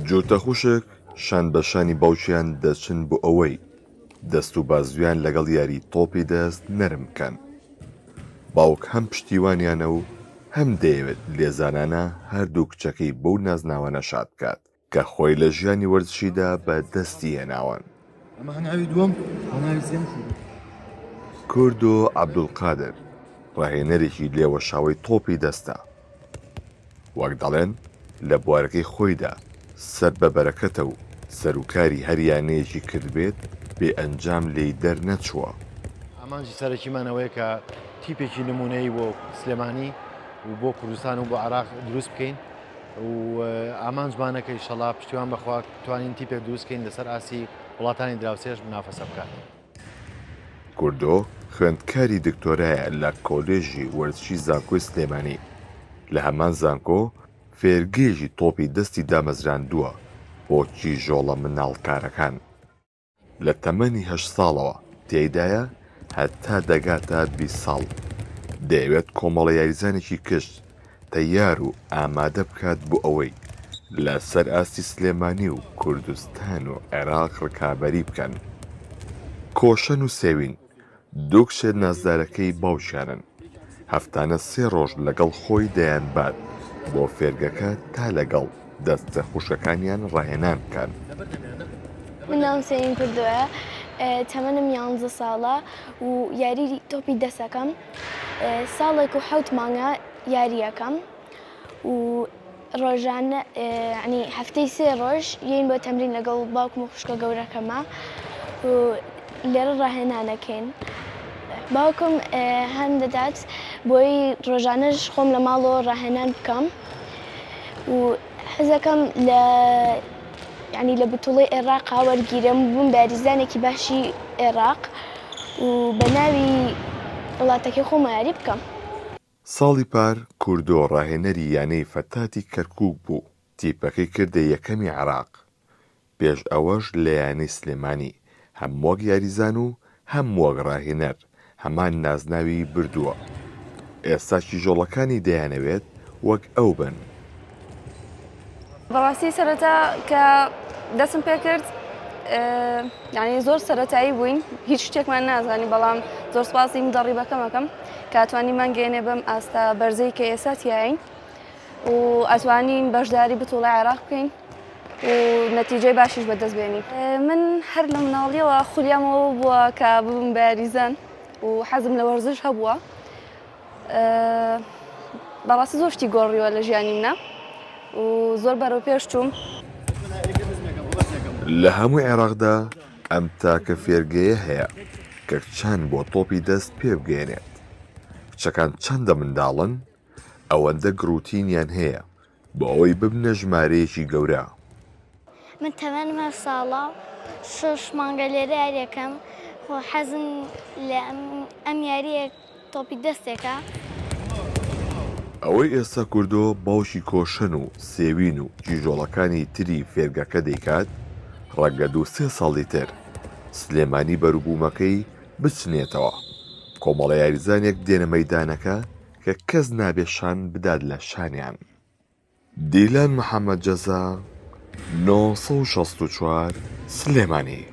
جووتە خوشک شان بە شانی باوکیان دەچن بۆ ئەوەی دەست و بازوویان لەگەڵ یاری تۆپی دەست نەرم بکەن. باوک هەم پشتیوانیانە و هەم دەیەوێت لێزانانە هەردوو کچەکەی بەو نازناوانە شاد بکات کە خۆی لە ژیانی وەرزشیدا بە دەستی هێناون. ئەمە هەنگاوی دووەم، هەنگاوی سێیەم شروع. کوردۆ عەبدولقادر، ڕاهێنەرێکی لێوەشاوەی تۆپی دەستە. وەک دەڵێن لە بوارەکەی خۆیدا سەر بە بەرەکەتە و سەروکاری هەر یانەیەکی کردبێت بێ ئەنجام لێی دەرنەچووە. ئامانجی سەرەکیمان ئەوەیە کە تیپێکی نموونەیی بۆ سلێمانی و بۆ کوردستان و بۆ عێراق دروست بکەین و ئامانجمانە کە ئیشەڵا پشتیوان بەخوا توانین تیپێک دروست کەین لەسەر ئاستی وڵاتانی دراوسێش منافەسە بکات. کوردۆ خوێندکاری دکتۆرایە لە کۆلێژی وەرزشی زانکۆی سلێمانی، لە هەمان زانکۆ فێرگەیەکی تۆپی دەستی دامەزراندووە بۆ کیژۆڵە منداڵکارەکان. لە تەمەنی هەشت ساڵەوە تێیدایە هەتا دەگاتە 20 ساڵ، دەیەوێت کۆمەڵە یاریزانێکی کچ تەیار و ئامادە بکات بۆ ئەوەی لە سەر ئاستی سلێمانی و کوردستان و عێراق ڕکابەری بکەن. کۆشەن و سێوین دوو کچە نازدارەکەی باوکیانن، هەفتانە سێ ڕۆژ لەگەڵ خۆی دەیانبات بۆ فێرگەکە تا لەگەڵ دەستە خوشکەکانیان ڕاهێنان بکەن. من ناوم سێوین کوردۆیە، تەمەنم یانزە ساڵە و یاری تۆپی دەست ئەکەم. ساڵێک و حەوت مانگە یارییەکەم و ڕۆژانە یانی هەفتەی سێ ڕۆژ یین بۆ تەمرین لەگەڵ باوکم و خوشکە گەورەکەمە و لێرە ڕاهێنانەکەین. باوکم هان دەدات بۆی ڕۆژانەش خۆم لە ماڵەوە ڕاهێنان بکەم و حەزەکەم لە یانی لە بتوڵەی ئێراقا وەرگیرم بووم بە یاریزانێکی باشی ئێراق و بە ناوی وڵاتەکەی خۆمە یاری بکەم. ساڵی پار کوردۆ ڕاهێنەری یانەی فەتاتی کەرکوک بوو، تیپەکەی کردە یەکەمی عێراق، پێش ئەوەش لە یانەی سلێمانی هەم وەک یاریزان و هەم وەک ڕاهێنەر هەمان نازناوی بردووە. ئێستا کیژۆڵەکانی دەیانەوێت وەک ئەو بن. بەڕاستی سەرەتا کە دەستم پێکرد یعنی زۆر سەرەتایی بووین هیچ شتێکمان نازانی بەڵام زۆر سپاسی مدەڕیبەکەم ئەکەم کە توانیمان گەێنێ بەم ئاستە بەرزەی کە ئێستا تیاین و ئەتوانین بەشداری بتوڵە عێراق بکەین و نەتیجەی باشیش بەدەست بێنین. من هەر لە مناڵیەوە خولیامەوە بووە کە ببم بە یاریزان و حەزم لە وەرزش هەبووە. بەڕاستی زۆر شتی گۆڕیوە لە ژیانی منە و زۆر بەرەو پێش چووم. لە هەموو عێراقدا ئەم تاکە فێرگەیە هەیە کە کچان بۆ تۆپی دەست پێبگەیەنێت. کچەکان چەندە منداڵن ئەوەندە گڕوتینیان هەیە بۆ ئەوەی ببنە ژمارەیەکی گەورە. من تەمەنم هەشت ساڵە شەش مانگە لێرە یاریەکەم و حەزم لە ئەم یاریە تۆپی دەستێکە. ئەوەی ئێستا کوردۆ باوکی کۆشەن و سێوین و کیژۆڵەکانی تری فێرگەکە دەیکات، ڕەنگە دوو سێ ساڵی تر سلێمانی بەروبوومەکەی بچنێتەوە، کۆمەڵە یاریزانێک دێنە مەیدانەکە کە کەس نابێ شان بدات لە شانیان. دیلان محەمەد جەزا، 964، سلێمانی.